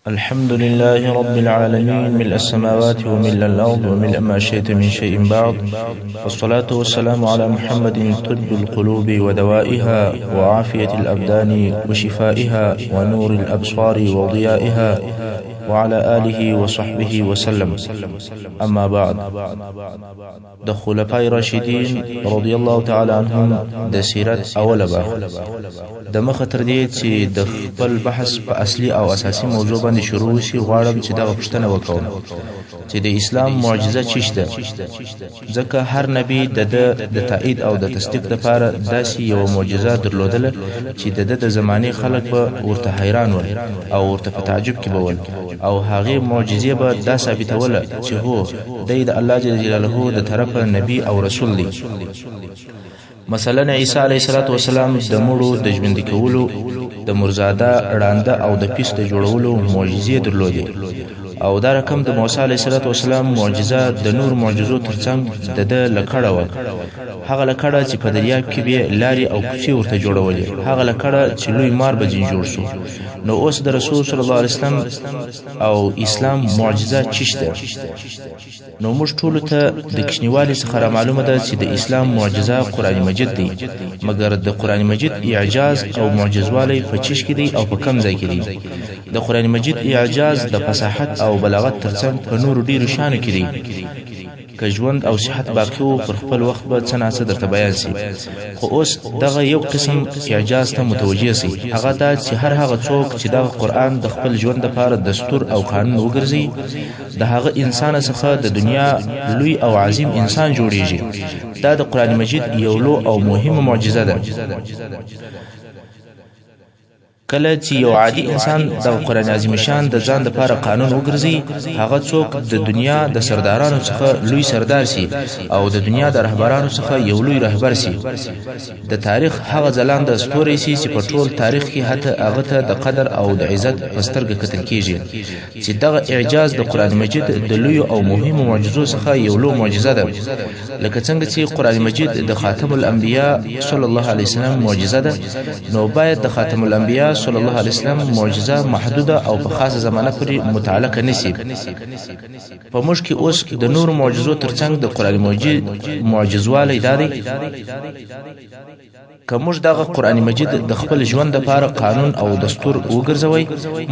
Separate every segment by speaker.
Speaker 1: الحمد لله رب العالمين، ملء السماوات وملء الأرض وملء ما شئت من شيء بعد، والصلاة والسلام على محمد طب القلوب ودوائها وعافية الأبدان وشفائها ونور الأبصار وضيائها وعلى آله وصحبه وسلم. أما بعد، د خلفای راشدین رضی الله تعالی عنهم د سیرت اوله برخه. د مخه تر دې چې د خپل بحث په اصلي او اساسي موضوع باندې شروع وشي، غواړم چې دغه پوښتنه وکړم چې د اسلام معجزه چیش ده؟ ځکه هر نبی د ده د تایید او د تصدیق لپاره داسې یوه معجزه درلودله چې د ده د زمانې خلک به ورته حیران ول او ورته په تعجب کې به ول، او هغې معجزې به دا ثابتوله چې هو دی د الله جل جلاله د طرفه نبی او رسول دی. مثلا عیسی علیه السلام د مړو د ژوندي کولو، د مرزاده ړانده او د پیس د جوړولو معجزې درلودې، او دا رقم د موسی علیه السلام معجزه د نور معجزو ترڅنګ د ده لکړه وه، هغه لکړه چې په دریاب کې به لارې او کوڅې ورته جوړولې، هغه لکړه چې لوی مار به ځینې جوړ شو. نو اوس د رسول صلی الله علیه وسلم او اسلام معجزه چیش ده؟ نو موږ ټولو ته د کوچنیوالي څخه را معلومه ده چې د اسلام معجزه قرآن مجید دی، مګر د قرآن مجید اعجاز او معجزوالی په چیش کې دی او په کم ځای کې دی؟ د قرآن مجید اعجاز د فصاحت او بلاغت ترڅنګ په نورو ډیرو شیانو کې دی. که ژوند او صحت باقي وو، پر خپل وخت به څه ناڅه درته بیان سي، خو اوس دغه یو قسم اعجاز ته متوجه سي، هغه دا چې هر هغه څوک چې دغه قرآن د خپل ژوند لپاره دستور او قانون وګرځي، د هغه انسان څخه د دنیا لوی او عظیم انسان جوړیږي. دا د قرآن مجید یو لو او مهمه معجزه ده. کله چې یو عادي انسان د قرآن عظیم شان د ځان لپاره قانون وګرځي، هغه څوک د دنیا د سردارانو څخه لوی سردار سي او د دنیا د رهبرانو څخه یو لوی رهبر سي. د تاریخ هغه ځلانده ستوری سي چې په ټول تاریخ کې حتی هغه ته د قدر او د عزت په سترګه کتل کیږي، چې دغه اعجاز د قرآن مجید د لویو او مهمو معجزو څخه یو لوی معجزه ده. لکه څنګه چې قرآن مجید د خاتم الانبیاء صلی الله علیه وسلم معجزه ده، نو باید د خاتم الانبیاء صلی الله علیه وسلم معجزه محدوده او په خاصه زمانه پورې متعلقه نسی. په موږ کې اوس د نورو معجزو ترڅنګ د قرآن مجید معجزوالی دا دی که موږ دغه قرآن مجید د خپل ژوند لپاره قانون او دستور وګرځوي،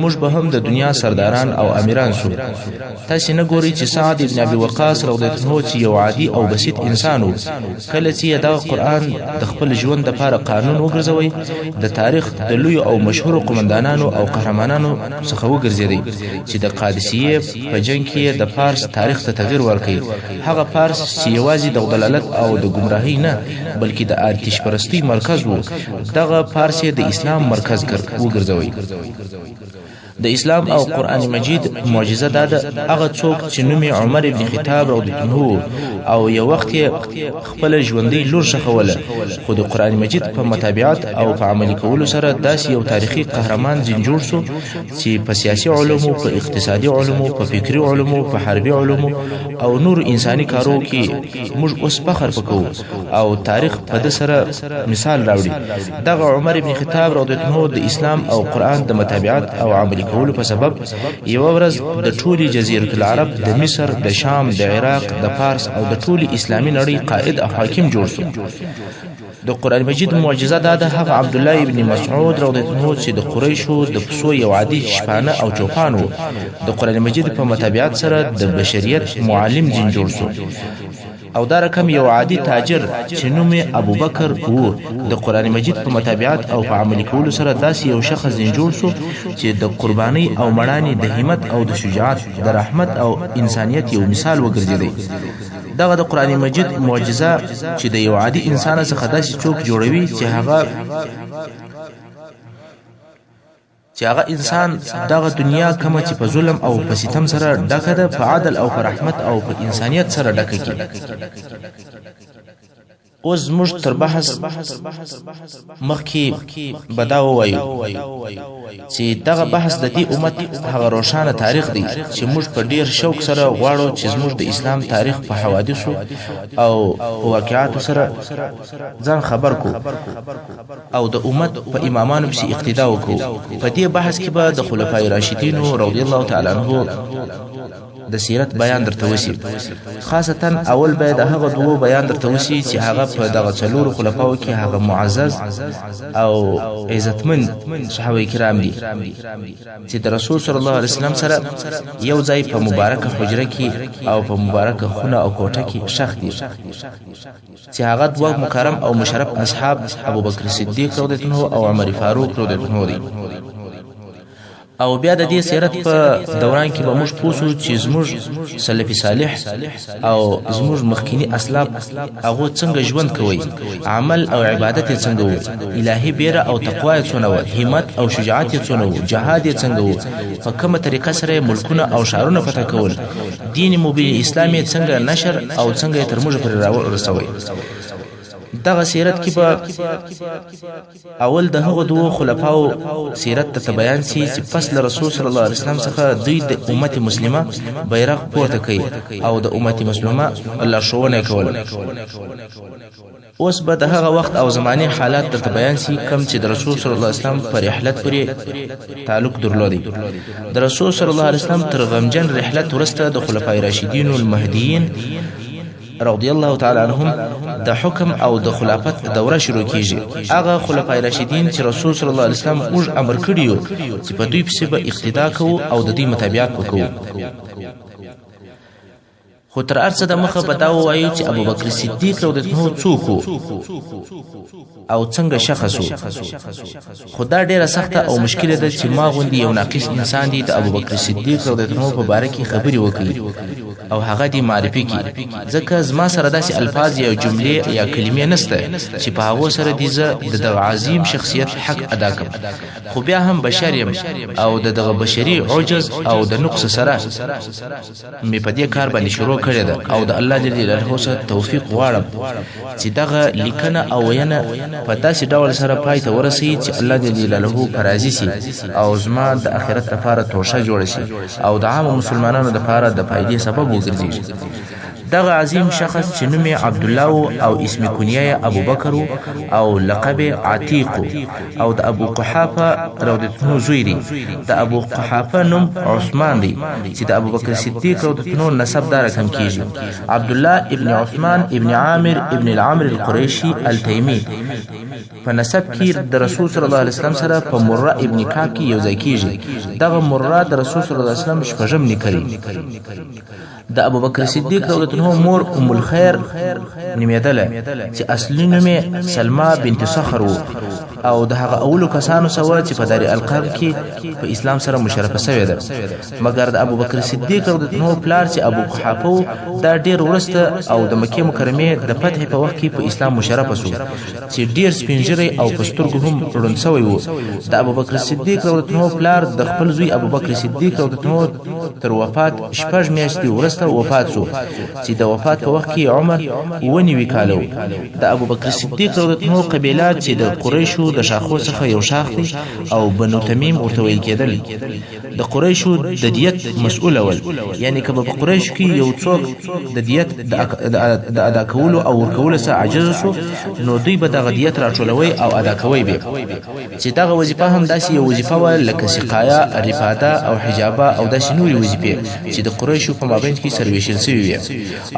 Speaker 1: موږ به هم د دنیا سرداران او امیران سو. تاسې نه ګورئ چې سعد ابن ابي وقاص رضی الله عنه چې یو عادي او بسیط انسان و، کله چې یې دغه قرآن د خپل ژوند لپاره قانون وګرځوي، د تاریخ د لویو او مشهورو قومندانانو او قهرمانانو څخه وګرځېدی چې د قادسیې په جنګ کې یې د فارس تاریخ ته تغییر ورکړ. هغه فارس چې یوازې د ضلالت او د ګمراهۍ نه، بلکې د آتش پرستۍ مرکز وو، دغه فارس یې د اسلام مرکز وګرځوي. د اسلام او قرآن مجید معجزه دا ده، هغه څوک چې نوم یې عمر ابن خطاب رضی الله عنه او یو وخت یې خپله ژوندۍ لور ښخوله، خو د قرآن مجید په متابعت او په عملي کولو سره داسې یو تاریخي قهرمان ځین جوړ سو چې په سیاسي علومو، په اقتصادي علومو، په فکري علومو، په حربي علومو او نورو انساني کارو کې موږ اوس فخر په کوو او تاریخ په ده سره مثال راوړي. دغه عمر ابن خطاب رضی الله عنه د اسلام او قرآن د متابعت او عملي کولو په سبب یوه ورځ د ټولې جزیرة العرب، د مصر، د شام، د عراق، د فارس او د ټولې اسلامي نړۍ قائد او حاکم جوړ سو. د قرآن مجید معجزه دا ده، هغه عبدالله ابن مسعود رضی الله عنه چې د قریشو د پسو یو عادي شپانه او چوپان و، د قرآن مجید په متابعت سره د بشریت معلم ځین جوړ سو. او دا رقم یو عادي تاجر چې نوم یې ابوبکر و، د قرآن مجید په متابعت او په عملي کولو سره داسې یو شخص ځین جوړ سو چې د قربانۍ او مړانې، د همت او د شجاعت، د رحمت او انسانیت یو مثال وګرځېدی. دغه د قرآن مجید معجزه چې د یو عادي انسان څخه داسې څوک جوړوي چې هغه انسان دغه دنیا کومه چې په ظلم او په ستم سره ډکه ده، په عدل او په رحمت او په انسانیت سره ډکه کړي. اوس زموږ تر بحث مخکې به دا ووایو چې دغه بحث د دې امت هغه روښانه تاریخ دی چې موږ په ډیر شوق سره غواړو چې زموږ د اسلام تاریخ په حوادثو او په واقعاتو سره ځان خبر کو او د امت په امامانو پسې اقتدا وکړو. په دې بحث کې به د خلفای راشدینو رضی الله تعالی عنه د سیرت بیان درته وسی، خاصتا اول به د هغه دوو بیان درته وسی چې هغه په دغه څلورو خلفاو کې هغه معزز او عزتمن صحابه کرام دي چې د رسول صلی الله علیه وسلم سره یو ځای په مبارکه حجره کې او په مبارکه خونه او کوټه کې ښخ دي، چې هغه دوه مکرم او مشرف اصحاب ابوبکر صدیق رضی الله عنه او عمر فاروق رضی الله عنه دي. او بیا د دې سیرت په دوران کې به موږ پوه شو چې زموږ سلف صالح او زموږ مخکینی اسلاف هغو څنګه ژوند کوي، عمل او عبادت یې څنګه وو، الهي بیره او تقوا یې څونه وه، همت او شجاعت یې څونه وو، جهاد یې څنګه وو، په کومه طریقه سره یې ملکونه او ښارونه فتح کول، دین مبین اسلام یې څنګه نشر او څنګه یې تر موږ پورې راورسوی. دغه سیرت کې به اول د هغو دوو خلفاو سیرت ته بیان سي چې پس له رسول صلی الله علیه وسلم څخه دوی د امت مسلمه بیرغ پورته کوي او د امت مسلمه لارښوونه کوله. اوس به د هغه وخت او زمانې حالات درته بیان سي کوم چې د رسول صلی الله علیه وسلم په رحلت پورې تعلق درلودی. د رسول صلی الله علیه وسلم تر غمجن رحلت وروسته د خلفای راشدینو المهدیین رضی الله تعالی عنهم د حکم او د خلافت دوره شروع کیږي. هغه خلفای راشدین چې رسول صلی الله علیه وسلم موږ امر کړي یو چې په دوی پسې به اقتدا کوو او د دوی متابعت وکړو. خو تر هر څه د مخه به دا ووایو چې ابوبکر صدیق رضی الله عنه څوک و او څنګه شخص و. خو دا ډېره سخته او مشکله ده چې ما غوندې یو ناقص انسان دی د ابوبکر صدیق رضی الله عنه په باره کې خبرې وکړي او هغه دې معرفي کړي، ځکه زما سره داسې الفاظ یا جملې یا کلمې نشته چې په هغو سره دې زه د دغه عظیم شخصیت حق ادا کړم. خو بیا هم بشر یم او د دغه بشري عجز او د نقص سره مې په دې کار باندې شروع کړې ده او د الله جل جلاله څخه توفیق غواړم چې دغه لیکنه او وینا په داسې ډول سره پای ته ورسوي چې الله جل جلاله په راضي سي او زما د آخرت لپاره توښه جوړه شي او د عامو مسلمانانو لپاره د فایدې سبب وګرځي. دغه عظیم شخص چې نوم یې عبدالله و او اسم کنیه یې ابوبکر و او لقب یې عتیق و او د ابو قحافه رضی الله عنه زوی دی. د ابو قحافه نوم عثمان دی چې د ابوبکر صدیق رضی الله عنه نسب دا رقم کیږي: عبدالله ابن عثمان ابن عامر ابن العمر القریشي التیمي. په نسب کې د رسول صلی الله علیه وسلم سره په مره ابن کعب کې یو ځای کیږي. دغه مره د رسول صلی الله علیه وسلم شپږم نیکه دی. د ابوبکر صدیق رضی الله عنه مور ام الخیر نومېدله چې اصلي نوم یې سلمہ بنت صخر و او د هغه اولو کسانو څخه وه چې په دار القرم کې په اسلام سره مشرفه شوې ده. مګر د ابوبکر صدیق رضی الله عنه پلار چې ابو قحافه و دا ډېر وروسته او د مکې مکرمې د فتح په وخت کې په اسلام مشرفه شو چې ډېر سپین ږیری او په سترګو هم ړوند شوی و. د ابوبکر صدیق رضی الله عنه پلار د خپل زوی ابوبکر صدیق رضی الله عنه تر وفات شپږ میاشتې وروسته وفات شو چې د وفات په وخت کې عمر 97 کاله و. د ابوبکر صدیق رضی الله عنه قبیله چې د قریشو د شاخو څخه یو شاخ دی او بنو تمیم ورته ویل کېدل، د قریشو د دیت مسؤل ول. یعنې که به په قریشو کې یو څوک د دیت د ادا کولو او ورکولو څخه عاجز شو نو دوی به دغه دیت راټولوي او ادا کوي به، چې دغه وظیفه هم داسې یو وظیفه وه لکه سقایه، رفاده او حجابه او داسې نورې وظیفې چې د قریشو په مابین کې سره ویشل شوې وې.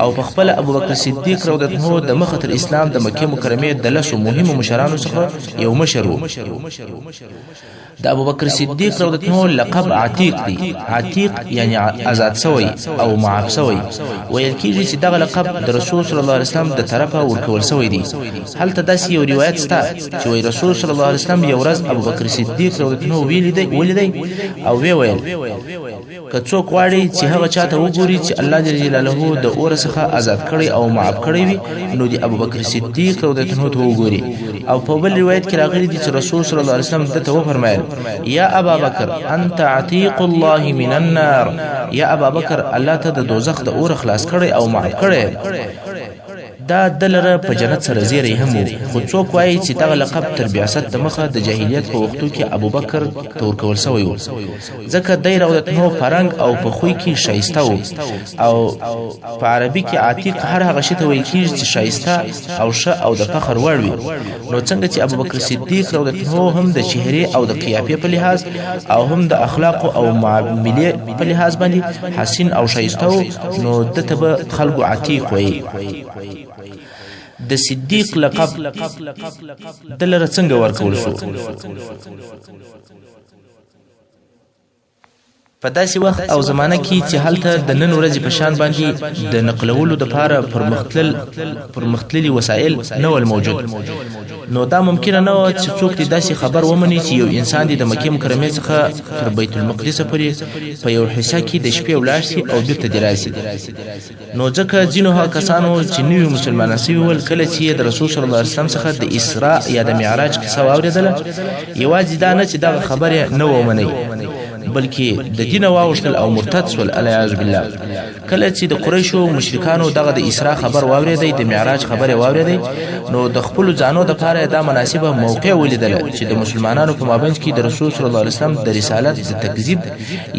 Speaker 1: او په خپله ابوبکر صدیق رضی الله عنه د مخه تر اسلام د مکې مکرمې د لسو مهمو مشرانو څخه یو مشر و. د ابوبکر صدیق رضی الله عنه لقب عتیق دی. عتیق یعنی آزاد شوی او معاف شوی. ویل کیږي چې دغه لقب د رسول صلی الله علیه وسلم د طرفه ورکول شوی دی. هلته داسې یو روایت شته چې وایي رسول صلی الله علیه وسلم یو ورځ ابوبکر صدیق رضی الله عنه ولیدی او ویې ویل: که څوک غواړي چې هغه چاته وګوري چې الله جل جلاله د اور څخه آزاد کړی او معاف کړی وي نو د ابوبکر صدیق رضی الله عنه ته وګوري. او په بل روایت کې راغلي دي چې رسول صلی الله علیه وسلم ده ته وفرمایل: یا ابا بکر انت عتیق الله من النار، یا ابا بکر الله ته د دوزخ د اور خلاص کړی او معاف کړی. دا ده لره په جنت سره زیری هم وو. خو څوک وایي چې دغه لقب تر بعثت د مخه د جاهلیت په وختو کې ابوبکر ته ورکول شوی وو، ځکه دی رضی په رنګ او په خوی کې ښایسته وو، او په عربي کې عتیق هر هغه شي ته ویل کیږي چې ښایسته او ښه او د فخر وړ وي. نو څنګه چې ابوبکر صدیق رضی هم د چهرې او د قیافې په لحاظ او هم د اخلاقو او معاملې په لحاظ باندې حسین او ښایسته وو، نو ده ته به خلکو عتیق وایي. د صدیق لقب ده لره څنګه ورکول شو؟ په داسې وخت او زمانه کې چې هلته د نن ورځې په شان باندې د نقلولو دپاره پرمختللي وسایل نه ول موجود، نو دا ممکنه نه وه چې څوک دې داسې خبر ومني چې یو انسان دې د مکې مکرمې څخه تر بیت المقدسه پورې په یو حصه کې د شپې ولاړ شي او بیرته دې راشي. نو ځکه ځینو هغه کسانو چې نوي مسلمانان شوي ول، کله چې یې د رسول صلی الله علیه وسلم څخه د اسراء یا د معراج کیسه واورېدله، یوازې دا نه چې دغه خبر یې نه ومنئ، بلکې د دینه واوښتل او مرتد شول، العیاذ بالله. کله چې د قریشو مشرکانو دغه د اسراء خبر واورېدی، د معراج خبر یې واورېدی، نو د خپلو ځانو دپاره یې دا مناسبه موقع ولیدله چې د مسلمانانو په مابین کې د رسول صلی الله علیه وسلم د رسالت د تکذیب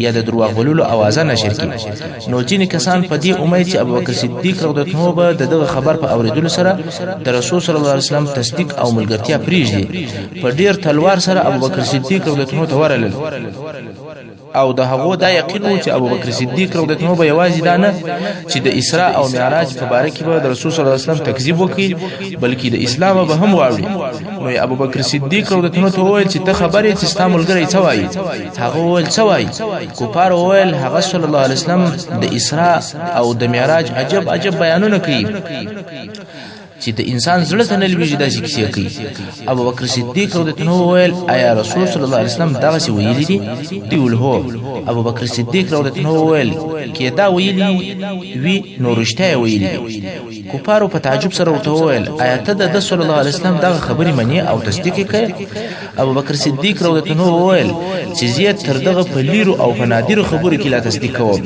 Speaker 1: یا د درواغ بللو اوازه نشر کړي. نو ځینې کسان په دې امید چې ابوبکر صدیق رضی الله عنه به د دغه خبر په اورېدلو سره د رسول صلی الله علیه وسلم تصدیق او ملګرتیا پرېږدي، په ډېر تلوار سره ابوبکر صدیق رضی الله عنه ته ورغلل، او د هغو دا یقین وو چې ابوبکر صدیق رضی الله عنه به یوازې دا نه چې د اسراء او معراج په باره کې به د رسول صلی الله علیه وسلم تکذیب وکړي، بلکې د اسلام به هم واوړي. نو ابوبکر صدیق رضی الله عنه ته وویل چې ته خبر یې چې ستا ملګری څه وایي؟ هغه وویل څه وایي؟ کفار وویل هغه صلی الله علیه وسلم د اسراء او د معراج عجب عجب بیانونه کوي چې د انسان زړه ته نه لویږي، داسې کیسې کوي. ابوبکر صدیق رضی الله عنه وویل آیا رسول صلی الله علیه وسلم دغسې ویلي دي؟ دوی وویل هو. ابوبکر صدیق رضی الله عنه وویل که دا ویلي وي نو رښتیا یې ویلي دي. کفارو په تعجب سره ورته وویل آیا ته د ده صلی الله علیه وسلم دغه خبرې منې او تصدیق یې کوې؟ ابوبکر صدیق رضی الله عنه وویل چې زه تر دغه په لیرو او په نادرو خبرو کې لا تصدیق کوم،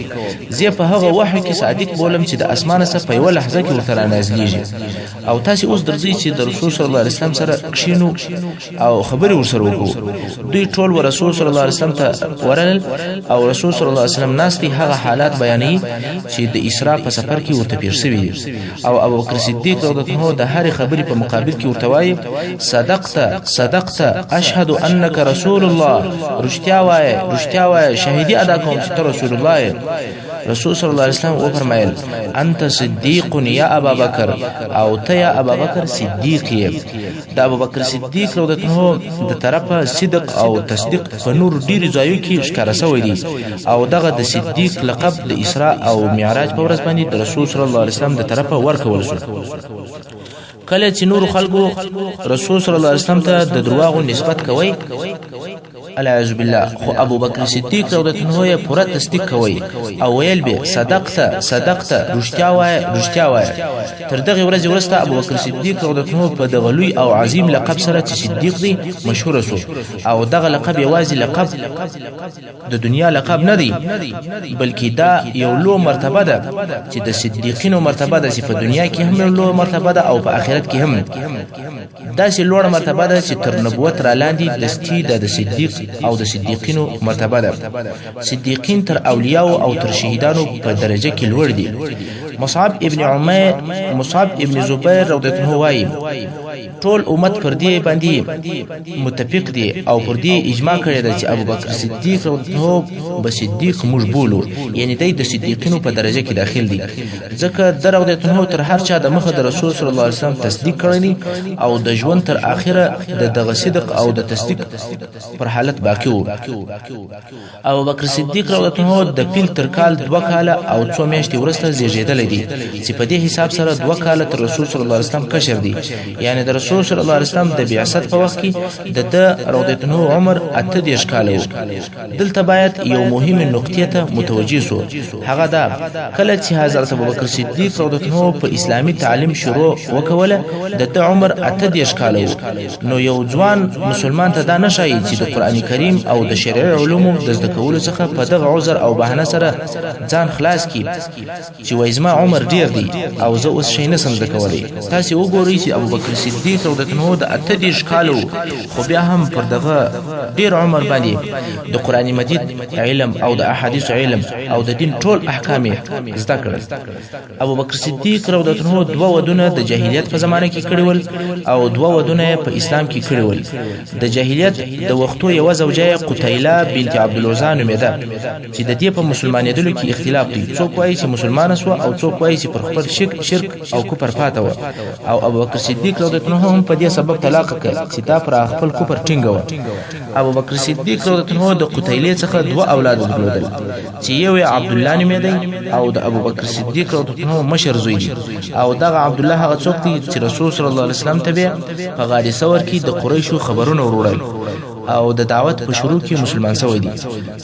Speaker 1: زه په هغه وحی کې صادق بولم چې د اسمانه څخه په یوه لحظه کې ورته رانازلیږي، او تاسې اوس درځئ چې د رسول صلی الله علیه وسلم سره کښینو او خبرې ورسره وکړو. دوی ټول و رسول صلی الله علیه وسلم ته ورغلل او رسول صلی الله علیه وسلم ناست دی، هغه حالات بیانوي چې د اسراء په سفر کې ورته پېښ شوي دي، او ابوبکر صدیق رضی الله عنه د هرې خبرې په مقابل کې ورته وایي صدقت صدقت اشهد انک رسول الله، رښتیا وایې رښتیا وایې، شاهدي ادا کوم چې ته رسول الله یې. رسول صلی الله علیه وسلم وفرمایل انت صدیق یا ابابکر، او ته یا ابابکر صدیق یې. د ابوبکر صدیق رضی الله عنه د طرفه صدق او تصدیق په نور ډېرو ځایو کې ښکاره شوی دی، او دغه د صدیق لقب د اسراء او معراج په ورځ باندې د رسول صلی الله علیه وسلم د طرفه ورکول شو. کله چې نور خلکو رسول صلی الله علیه وسلم ته د درواغو نسبت کوي، العیاذ بالله، خو ابوبکر صدیق رضی الله عنه یې پوره تصدیق کوي او ویل به صدقت صدقت، رښتیا وایه رښتیا وایه. تر دغې ورځې وروسته ابوبکر صدیق رضی الله عنه په دغه لوی او عظیم لقب سره چې صدیق دی مشهور شو، او دغه لقب یوازې لقب د دنیا لقب نه دی، بلکې دا یو لوی مرتبه ده چې د صدیقینو مرتبه ده، چې په دنیا کې هم یو لوی مرتبه ده او په آخرت کې هم داسې لوړه مرتبه ده چې تر نبوت را لاندې دستي د صدیق او د صدیقینو مرتبه ده. صدیقین تر اولیاو او تر شهیدانو په درجه کې لوړ دي. مصعب ابن عمیر مصعب ابن زبیر رضی الله عنه وایي ټول امت پر دې باندې متفق دي او پر دې اجماع کړې ده چې ابوبکر صدیق رضی الله عنه به صدیق موږ بولو، یعنی دی د صدیقینو په درجه کې داخل دی، ځکه ده رضی الله عنه تر هر چا د مخه د رسول صلی الله علیه وسلم تصدیق کړی دی او د ژوند تر آخره د دغه صدق او د تصدیق پر حالت باقي وو. ابوبکر صدیق رضی الله عنه د پیل تر کال 2 کاله او څو میاشتې وروسته زیږېدلی دی، چې په دې حساب سره 2 کاله تر رسول صلی الله علیه وسلم کشر دی، یعنی د رسول رسول صلی الله علیه وسلم د بعثت په وخت کې د ده رضی الله عنه عمر 38 کاله و. دلته باید یو مهمې نقطې ته متوجه سو، هغه دا کله چې حضرت ابوبکر صدیق رضی الله عنه په اسلامي تعلیم شروع وکوله د ده عمر 38 کاله و. نو یو ځوان مسلمان ته دا نه ښایي چې د قرآن کریم او د شرعي علومو د زده کولو څخه په دغه عذر او بهانه سره ځان خلاص کړي چې وایي زما عمر ډیر دی او زه اوس شی نه سم زده کولی. تاسې وګورئ چې ابوبکر صدیق رضی الله عنه د 38 کالو خو بیا هم پر دغه ډیر عمر باندې د قرآن مجید علم او د احادیث علم او د دین ټول احکام یې زده کړل. ابوبکر صدیق رضی الله عنه دوه ودونه د جاهلیت په زمانه کې کړي ول او دوه ودونه په اسلام کې کړي ول. د جاهلیت د وختو یوه زوجه یې قتیله بنت عبدالعزی نومېده چې د دې په مسلمانېدلو کې اختلاف دی، څوک وایي چې مسلمانه سوه او څوک وایي چې پر خپل شرک او کفر پاته وه. او ابوبکر صدیق رضی الله عنه هم په دې سبب طلاق کړه چې دا پر خپل کفر ټینګه وه. ابوبکر صدیق رضی الله عنه د قتیلې څخه دوه اولاد درلودل چې یو یې عبدالله نومېدی او د ابوبکر صدیق رضی الله عنه مشر زوی دی، او دغه عبدالله هغه څوک دی چې رسول صلی الله علیه وسلم ته به په غار ثور کې د قریشو خبرونه وروړل او د دعوت په شروع کې مسلمان شوی دی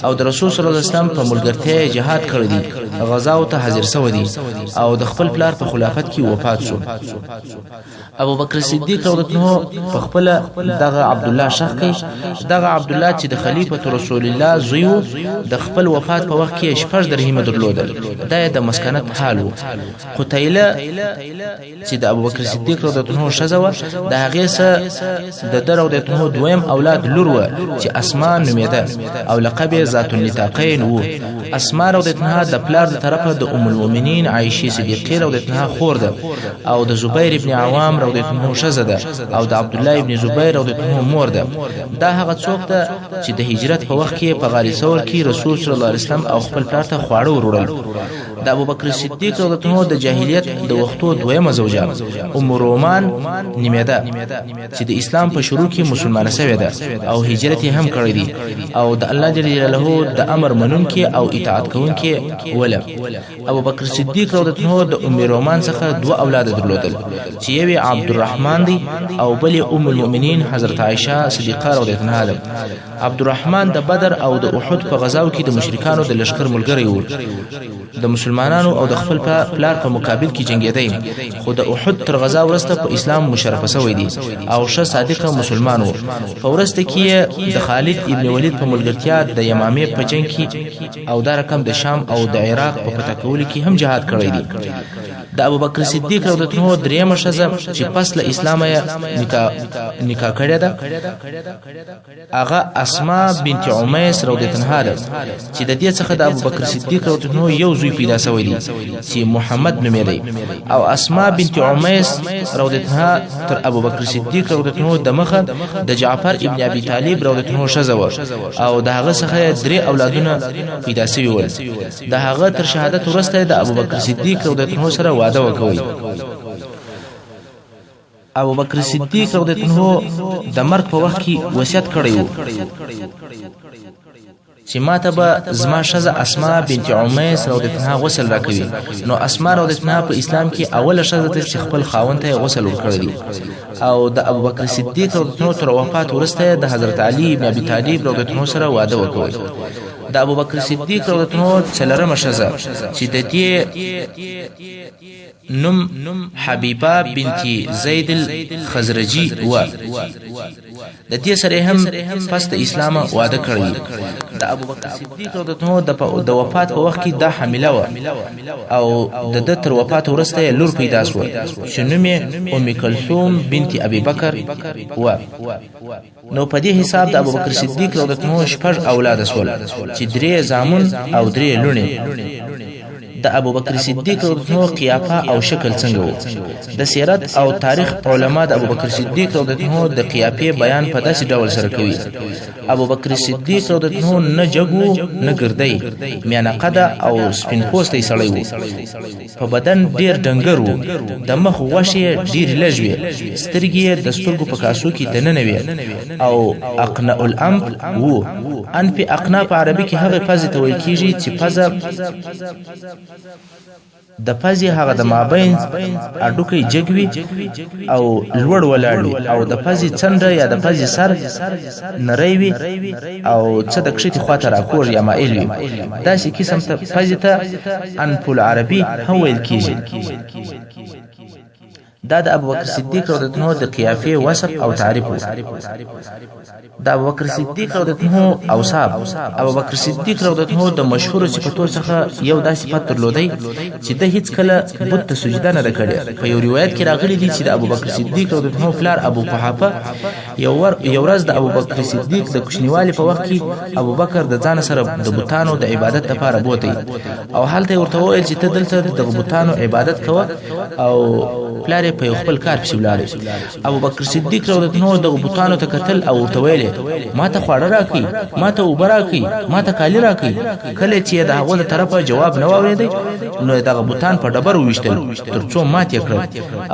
Speaker 1: او د رسول صلی الله علیه وسلم په ملګرتیا جهاد کړی دی، غزاو ته حاضر شوی دی او د خپل پلار په خلافت کې وفات شو. ابوبکر صدیق رضی الله عنه په خپل دغه عبدالله شخ کې، دغه عبدالله چې د خلیفه رسول الله زوی و، د خپل وفات په وخت کې 6 درهمه درلودل، دا د مسکنت حال و. قتیله چې د ابوبکر صدیق رضی الله عنه ښځه وه، د هغې سره د ده رضی الله عنه دویم اولاد لور وه چې اسما نومېده او لقب یې ذات النطاقین و. اسما رضی الله عنها د پلار د طرفه د ام المؤمنین عایشې صدیقې رضی الله عنها خور ده او د زبیر ابن عوام رضی الله عنه ښځه ده او د عبدالله ابن زبیر رضی الله عنه مور ده. دا هغه څوک ده چې د هجرت په وخت کې په غار ثور کې رسول صلی الله علیه وسلم او خپل پلار ته خواړه وروړل. د ابوبکر صدیق رضی الله عنه د جاهلیت د وختو دویمه زوجه ام رومان نومېده چې د اسلام په شروع کې مسلمانه شوې ده او هجرت یې هم کړی دی او د الله جل جلاله د امر منونکې او اطاعت کوونکې وله. ابوبکر صدیق رضی الله عنه د ام رومان څخه دوه اولاده درلودل چې یو یې عبدالرحمن دی او بل یې ام المؤمنین حضرت عایشه صدیقه رضی الله عنها ده. عبدالرحمن د بدر او د احد په غزاو کې د مشرکانو د لښکر ملګری و، د مسلمانانو او د خپل پلار په مقابل کې جنګېدی، خو د احد تر غزا وروسته په اسلام مشرفه شوی دی او ښه صادقه مسلمان و. په وروسته کې یې د خالد ابن ولید په ملګرتیا د یمامې په جنګ کې او دا رقم د شام او د عراق په فتح کولو کې هم جهاد کړی دی. د ابوبکر صدیق رضی الله عنه درېیمه ښځه چې پس له اسلامه یې نکاح کړې ده هغه اسما بنت عمیس رضی الله عنها ده چې د دې څخه د ابوبکر صدیق رضی الله عنه یو زوی پیدا شوی دی چې محمد نومېدی. او اسما بنت عمیس رضی الله عنها تر ابوبکر صدیق رضی الله عنه دمخه د جعفر ابن ابي طالب رضی الله عنه ښځه وه او د هغه څخه یې 3 اولادونه پیدا شوي ول. د هغه تر شهادت وروسته د ابوبکر صدیق رضی الله عنه سره واده وکړ. ابوبکر صدیق رضی الله عنه د مرګ په وخت کې وصیت کړی و چې ماته به زما ښځه اسما بنت عمیس رضی الله عنها غسل راکوي. نو اسما رضی الله عنها په اسلام کې اوله ښځه ده چې خپل خاوند ته یې غسل ورکړی دی. او د ابوبکر صدیق رضی الله عنه تر وفات وروسته د حضرت علي بن ابي طالب رضی الله عنه سره واده وکړ. د ابوبکر صدیق رضی الله عنه څلورمه ښځه چې د دې نوم حبیبه بنت زید الخزرجي وه، د دې سره هم پس د اسلام واده کړی. د ابوبکر صدیق رضی الله عنه د وفات په وخت کې دا حامله وه او د ده تر وفات وروسته یې لور پیدا شوه چې نوم یې ام کلثوم بنت ابي بکر وه. نو په دې حساب د ابوبکر صدیق رضی الله عنه 6 اولاده شول چې 3 زامن او 3 لوڼې. د ابوبکر صدیق رضی الله عنه قیافه او شکل څنګه و؟ د سیرت او تاریخ علما د ابوبکر صدیق رضی الله عنه د قیافې بیان په داسې ډول سره کوي: ابوبکر صدیق رضی الله عنه نه جګ و نه ګردی، میانه قده او سپین پوستی سړی و، په بدن ډیر ډنګر و، د مخ غوښې یې ډېرې لږ وې، سترګې یې د سترګو په کاسو کې دننه وې او اقنع الانف و. انف اقنع په عربي کې هغې پزې ته ویل کېږي چې پزه د پزې هغه د مابین هډوکی جګ وي او لوړ ولاړ وي او د پزې څنډه یا د پزې سر نری وي او څه د کښتې خواته راکوږ یا مایل وي. داسې قسم ته پزې ته انف العربي هم ویل کیږي. دا د ابوبکر صدیق رضی الله عنه د قیافې وصف او تعریف و. د ابوبکر صدیق رضی الله عنه اوصاف. ابوبکر صدیق رضی الله عنه د مشهورو صفتو څخه یو دا صفت درلودی چې ده هیڅکله بت ته سجده نه ده کړې. په یو روایت کې راغلي دي چې د ابوبکر صدیق رضی الله عنه پلار ابو قحافه یو ورځ د ابوبکر صدیق د کوچنیوالي په وخت کې ابوبکر د ځان سره د بتانو د عبادت لپاره بوتی او هلته یې ورته وویل چې ته دلته د بتانو عبادت کوه او پلار یې په یو خپل کار پسې ولاړی. ابوبکر صدیق رضی الله عنه دغو بتانو ته کتل او ورته ویل یې ما ته خواړه راکړئ، ما ته اوبه راکړئ، ما ته کالي راکړئ. کله چې یې د هغو له طرفه جواب نه واورېدی نو یې دغه بتان په ډبرو وویشتل تر څو مات یې کړل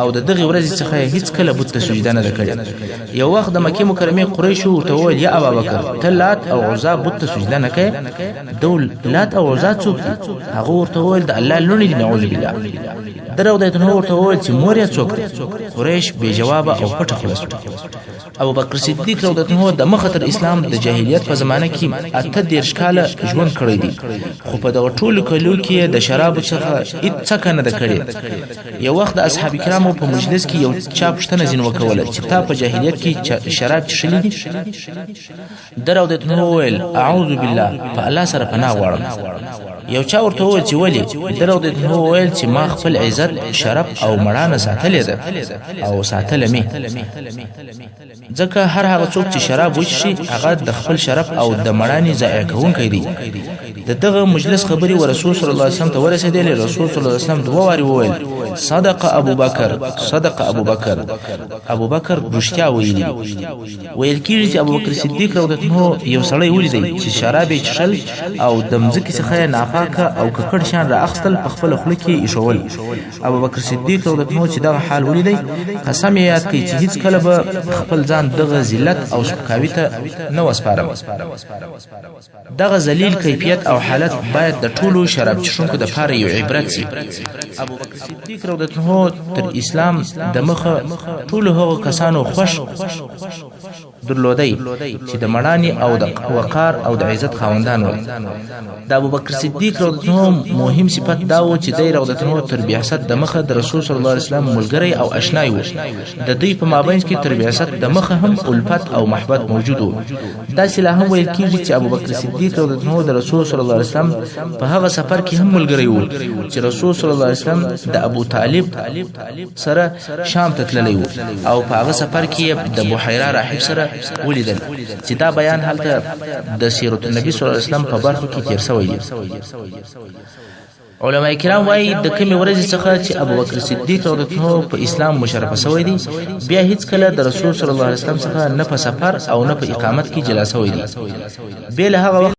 Speaker 1: او د دغې ورځې څخه یې هیڅکله بت ته سجده نه ده کړې. یو وخت د مکې مکرمې قریشو ورته وویل یا ابابکر ته لات او عزا بت ته سجده نه کوې؟ ده لات او عزا څوک دي؟ هغه ورته وویل د الله لوڼې دي، نعوذ بالله. ده رضی الله عنه ورته وویل چې مور یې څوک دی؟ قریش بې جوابه او پټه خوله شول. ابوبکر صدیق رضی الله عنه د مخه تر اسلام د جاهلیت په زمانه کې 38 کاله ژوند کړی دی، خو په دغه ټولو کلو کې یې د شرابو څخه هیڅ څکه نه ده کړې. یو وخت د اصحاب کرامو په مجلس کې یو چا پوښتنه ځینې وکوله چې تا په جاهلیت کې شراب څښلي دي؟ ده رضی الله عنه وویل اعوذ بالله، په الله سره پناه غواړم. یو چا ورته وویل چې ولې؟ ده رضی الله عنه وویل چې ما خپل عزت، شرف او مړانه ساتلې ده او ساتله مې، ځکه هر هغه څوک چې شراب وڅښي هغه د خپل شرف او د مړانې ضایع کوونکی دی. د دغه مجلس خبرې و رسول صلی الله علیه وسلم ته ورسېدلې. رسول صلی الله علیه وسلم دوه وارې وویل صدق ابوبکر، صدق ابوبکر. ابوبکر رښتیا ویلي دي. ویل کیږي چې ابوبکر صدیق رضی الله عنه یو سړی ولیدی چې شراب یې څښل او د مځکې څخه یې ناپاکه او ککړ شیان را اخیستل په خپله خوله کې یې ایښول. ابوبکر صدیق رضی الله عنه چې دغه حال ولیدی قسم یې یاد کړ چې هیڅکله به خپل ځان دغه ذلت او سپکاوي ته نه وسپارم. دغه ذلیل کیفیت او حالت باید د ټولو شراب څښونکو دپاره یو عبرت شي. ابوبکر صدیق رضی الله عنه تر اسلام د مخه ټولو هغو کسانو خوښ درلودی چې د مړانې او د وقار او د عزت خاوندان ول. د ابوبکر صدیق رضی الله عنه مهم صفت دا و چې دی رضی الله عنه تر بعثت د مخه د رسول صلی الله علیه وسلم ملګری او اشنای و. د دوی په مابین کې تر بعثت د مخه هم الفت او محبت موجود و. داسې لا هم ویل کیږي چې ابوبکر صدیق رضی الله عنه د رسول صلی الله علیه وسلم په هغه سفر کې هم ملګری و چې رسول صلی الله علیه وسلم د ابو طالب سره شام ته تللی و او په هغه سفر کې د بحیرا راهب سره ولیدل چې دا بیان هلته د سیرت النبي صلی الله علیه وسلم په برخو کې تیر شوی دی. علماء کرام وایي د کومې ورځې څخه چې ابوبکر صدیق رضی الله عنه په اسلام مشرف شوی دی بیا هیڅکله د رسول صلی الله علیه وسلم څخه نه په سفر او نه په اقامت کې جلا شوی دی. بې له هغه وخت